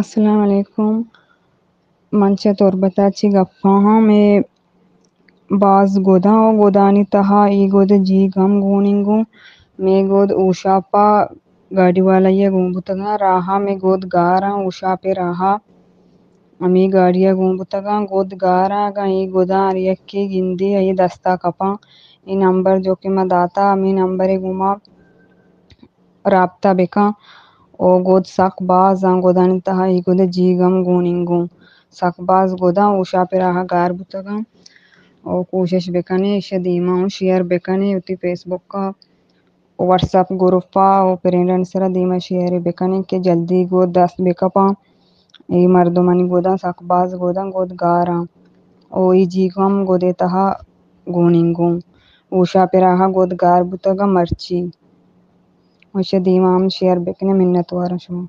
السلام علیکم۔ من چہ تربت ءَ چہ گپ ءَ آں۔ مئے باز گداں ءُ گدانی تہا اے گد جیگ ہم گوننگوں۔ مئے گد ہوشاپ ءَ گاڑی والائی ءَ گون بوتگاں، راہ ءَ مئے گد گار آں، ہوشاپ ءِ راہ ءَ ہمے گاڑی ءَ گون بوتگاں، گد گار آں۔ اگاں اے گداں ہر یکے گندے ءُ اے دست ءَ کپاں، اے نمبر جو کہ ما داتا، ہمے نمبر ءَ گوں ما رابطہ بکن۔ او گد سک باز آں، گدانی تہا اے گد جیگ ہم گوننگوں۔ سک باز گداں ہوشاپ ءِ راہ ءَ گار بوتگاں۔ او کوشش بکنیں، ایشی ءَ دیما ہوں شیئر بکنیں، وتی فیس بک ءَ، واٹس ایپ گروپ ءَ ءُ فرینڈانی سرا دیما شیئر بکنیں کہ جلدی گد دست بکپاں۔ اے مردمانی گداں سک باز گداں، گد گار آں۔ او اے جیگ ہم گد ءِ تہا گوننگوں۔ ہوشاپ ءِ راہ ءَ گد گار بوتگاں مرچی۔ ایشی ءَ دیما ہم شیئر بکنیں، منتواراں شما۔